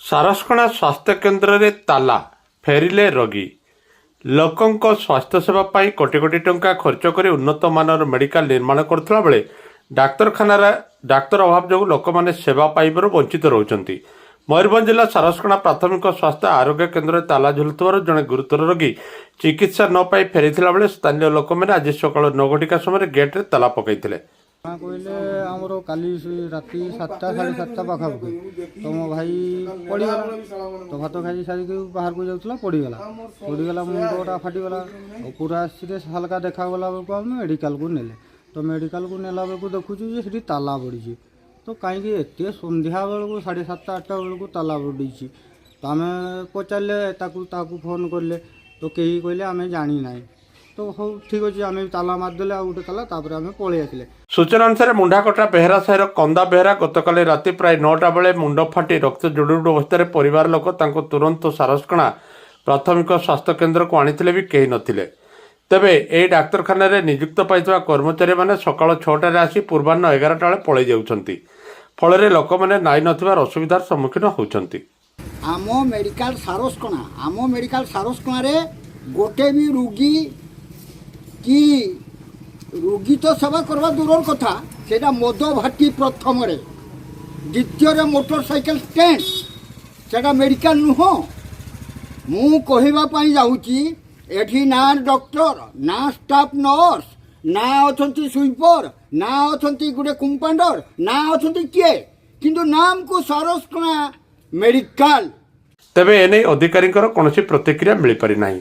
ସାରସକଣା ସ୍ୱାସ୍ଥ୍ୟ କେନ୍ଦ୍ରରେ ତାଲା, ଫେରିଲେ ରୋଗୀ। ଲୋକଙ୍କ ସ୍ୱାସ୍ଥ୍ୟସେବା ପାଇଁ କୋଟି କୋଟି ଟଙ୍କା ଖର୍ଚ୍ଚ କରି ଉନ୍ନତ ମାନର ମେଡିକାଲ ନିର୍ମାଣ କରୁଥିବା ବେଳେ ଡାକ୍ତରଖାନାରେ ଡାକ୍ତର ଅଭାବ ଯୋଗୁଁ ଲୋକମାନେ ସେବା ପାଇବାରୁ ବଞ୍ଚିତ ରହୁଛନ୍ତି। ମୟୂରଭଞ୍ଜ ଜିଲ୍ଲା ସାରସକଣା ପ୍ରାଥମିକ ସ୍ୱାସ୍ଥ୍ୟ ଆରୋଗ୍ୟ କେନ୍ଦ୍ରରେ ତାଲା ଝୁଲୁଥିବାରୁ ଜଣେ ଗୁରୁତର ରୋଗୀ ଚିକିତ୍ସା ନ ପାଇ ଫେରିଥିଲା ବେଳେ ସ୍ଥାନୀୟ ଲୋକମାନେ ଆଜି ସକାଳ 9 ଘଟିକା ସମୟରେ ଗେଟ୍ରେ ତାଲା ପକାଇଥିଲେ। ମା କହିଲେ, ଆମର କାଲି ସେ ରାତି 7ଟା 7:30 ପାଖାପାଖି ତ ମୋ ଭାଇ ପଡ଼ିଗଲା। ତ ଭାତ ଖାଇ ସାରିକି ବାହାରକୁ ଯାଉଥିଲା, ପଡ଼ିଗଲା। ପଡ଼ିଗଲା, ମୁଣ୍ଡଟା ଫାଟିଗଲା ଆଉ ପୁରା ସିରିୟସ୍। ହାଲକା ଦେଖାଗଲା ବେଳକୁ ଆମେ ମେଡ଼ିକାଲକୁ ନେଲେ। ତ ମେଡ଼ିକାଲକୁ ନେଲା ବେଳକୁ ଦେଖୁଛୁ ଯେ ସେଠି ତାଲା ପଡ଼ିଛି। ତ କାହିଁକି ଏତେ ସନ୍ଧ୍ୟା ବେଳକୁ, 7:30 8ଟା ବେଳକୁ ତାଲା ପଡ଼ିଛି? ତ ଆମେ ପଚାରିଲେ, ତାକୁ ତାକୁ ଫୋନ୍ କଲେ, ତ କେହି କହିଲେ ଆମେ ଜାଣିନାହିଁ। ତ ହଉ, ଠିକ୍ ଅଛି, ଆମେ ତାଲା ମାରିଦେଲେ ଆଉ ଗୋଟେ ତାଲା। ତାପରେ ଆମେ ପଳେଇ ଆସିଲେ। ସୂଚନା ଅନୁସାରେ, ମୁଣ୍ଡାକଟା ବେହେରା ସାହିର କନ୍ଦା ବେହେରା ଗତକାଲି ରାତି ପ୍ରାୟ 9ଟା ବେଳେ ମୁଣ୍ଡ ଫାଟି ରକ୍ତ ଜୁଡୁବୁଡୁ ଅବସ୍ଥାରେ ପରିବାର ଲୋକ ତାଙ୍କୁ ତୁରନ୍ତ ସାରସକଣା ପ୍ରାଥମିକ ସ୍ୱାସ୍ଥ୍ୟ କେନ୍ଦ୍ରକୁ ଆଣିଥିଲେ ବି କେହି ନଥିଲେ। ତେବେ ଏହି ଡାକ୍ତରଖାନାରେ ନିଯୁକ୍ତ ପାଇଥିବା କର୍ମଚାରୀମାନେ ସକାଳ 6ଟାରେ ଆସି ପୂର୍ବାହ୍ନ 11ଟା ବେଳେ ପଳାଇ ଯାଉଛନ୍ତି। ଫଳରେ ଲୋକମାନେ ନାଇଁ ନଥିବାର ଅସୁବିଧାର ସମ୍ମୁଖୀନ ହେଉଛନ୍ତି। ଆମ ମେଡ଼ିକାଲ ସାରସକଣା, ଆମ ମେଡ଼ିକାଲ ସାରସକଣାରେ ଗୋଟେ ବି ରୋଗୀ କି ରୋଗୀ ତ ସେବା କରିବା ଦୂରର କଥା। ସେଇଟା ମଦ ଭାଟି ପ୍ରଥମରେ, ଦ୍ୱିତୀୟରେ ମୋଟର ସାଇକେଲ ଷ୍ଟାଣ୍ଡ। ସେଇଟା ମେଡ଼ିକାଲ ନୁହଁ। ମୁଁ କହିବା ପାଇଁ ଯାଉଛି, ଏଠି ନା ଡକ୍ଟର, ନା ଷ୍ଟାଫ୍ ନର୍ସ, ନା ଅଛନ୍ତି ସୁଇପର, ନା ଅଛନ୍ତି ଗୋଟେ କମ୍ପାଉଣ୍ଡର, ନା ଅଛନ୍ତି କିଏ, କିନ୍ତୁ ନାମକୁ ସାରସକଣା ମେଡ଼ିକାଲ। ତେବେ ଏନେଇ ଅଧିକାରୀଙ୍କର କୌଣସି ପ୍ରତିକ୍ରିୟା ମିଳିପାରି ନାହିଁ।